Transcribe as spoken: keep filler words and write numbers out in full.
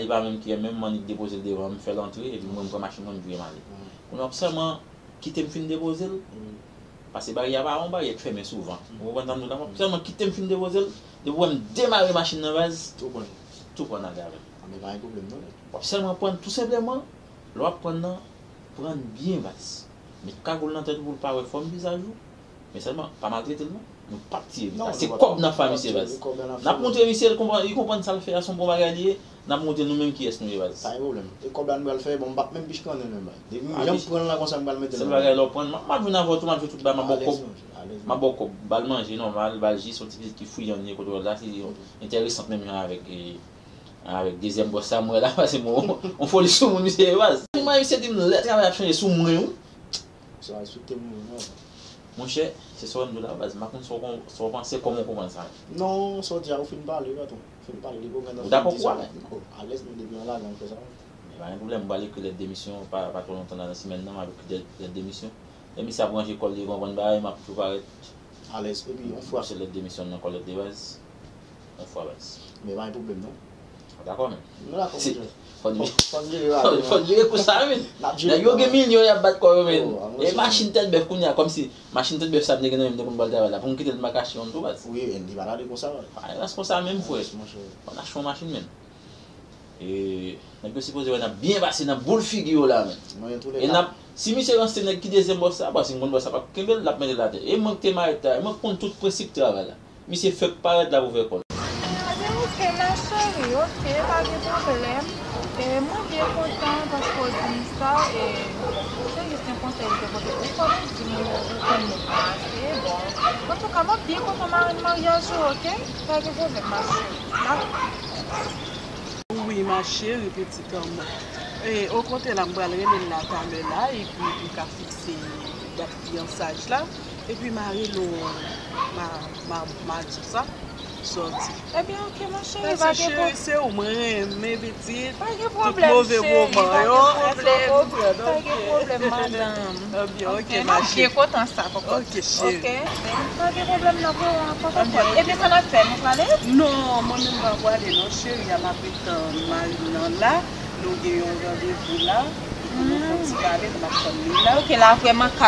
Li pa menm ki menm, m annik depoze l devan, m fè l antre, epi mwen, m pran machin mwen, m vire m ale. Kounye a, w ap sèlman kite m fin depoze l, paske baryè a pa yon baryè k fèmen souvan. Ou konprann sa m di w la? W ap sèlman kite m fin depoze l, depi w wè m demare machin nan baz, tou pran, tou pran n ale avè l. Ah, men pa gen pwoblèm non. W ap sèlman pran, tou senpleman, lè w ap pran nan, pran n byen baz. Met kagou l nan tèt ou pou l pa wè fòm vizaj ou. Men sèlman, pa maltrete l non. Nou p ap tiye misye. Se kòb n ap fè misye baz. N ap montre misye, l konprann, li konprann sa l fè a, se yon bon bagay li ye. N ap montre nou menm kiyès nou ye baz. Pa gen pwoblèm. E kòb la nou pral fè, bon, m p ap menm pich konnen menm baz. Depi m janm pran l la konsa, m pral mete l nan men. Sèl bagay lè w pran, m ap vin avè w tou, m ap jwe tout ba, m ap ba w kòb. M ap ba w kòb, ba l manje nòmal, ba l ji, se yon ti pitit ki friyan li ye, kote w wè l la, se yon entèresan menm jan avèk, e, avèk dezyèm bòs sa m wè la, paske bon, yon foli sou moun misye ye baz. Mwen, misye di m lè travay ap chanje sou mwen, wi. Sa respekte moun non. Monchè, se sa w wè m di w la baz, m pa konn sa w kon-, sa w panse, kòman w konprann sa. Non, sa w di a, ou fin pale, patwon. Ou fin pale, depi w gen nan fin di sa, ou alèz, men depi w nan lajan, ou fè sa w vle. Men pa gen pwoblèm, m pral ekri lèt demisyon, pa, pa twò lontan nan semèn nan, m ap ekri lèt, lèt demisyon. Lè misye ap ranje kò l, li konprann bagay, m ap toujou parèt. Alèz, epi yon fwa. Pouse lèt demisyon nan kòlèt de baz. Yon fwa baz. Men pa gen pwoblèm non. Dakò men. Nou dakò. Fò n jere bagay yo. Fò n jere kou sa men. Nèg yo gen milyon y ap bat kò yo men. E machin tèt bèf kounye a, kòmsi machin tèt bèf sa m te gen nan men m te konn pral travay la, pou m kite l m pa ka achte youn tou baz. Wi, li pa t ale konsa. Pa rans konsa menm frè. Fò n achte yon machin men. E nèg yo sipoze wè n ap byen pase nan boul figi yo la men. E n ap, si misye ranse nèg ki dezyèm bòs sa, paske m konn bòs sa p ap kenbe l, l ap mete l atè. E mwen k te marèt la, e mwen k konn tout prensip travay la. Misye fèk parèt la pou fè kòb. Gade, ok, ma chérie, ok, pa gen pwoblèm. E mwen byen kontan paske w di m sa, e se jis yon konsèy m te pote pou ou, kòm ou di m ou konn moun nan ase bon. Antouka, m ap byen kontan mari maryaj ou, ok? Pa gen pwoblèm, ma chérie. Wi, ma chérie, pitit an mwen. E, okontrè la, m pral rele l la talè la, epi pou ka fikse dat fiyansaj la. Epi m a rele w ma, ma, ma di w sa, sòti. Ebyen, ok, ma chérie, pa gen pwoblèm. Cheri, se ou mwen renmen, pitit. Pa gen pwoblèm, cheri, pa gen pwoblèm. Pa gen pwoblèm, madanm. Ebyen, ok, ma chérie. M ap byen kontan sa, kòkòt. Ok, cheri. Ok. Pa gen pwoblèm non, frè, pa gen pwoblèm. Ebyen, sa n ap fè, nou prale? Non, mwen menm m pa prale non, cheri, a m ap ret tann mari m nan la. Nou gen yon randevou la, pou nou fè yon ti pale, nou m ap tann li la. Ok, la vrèman ka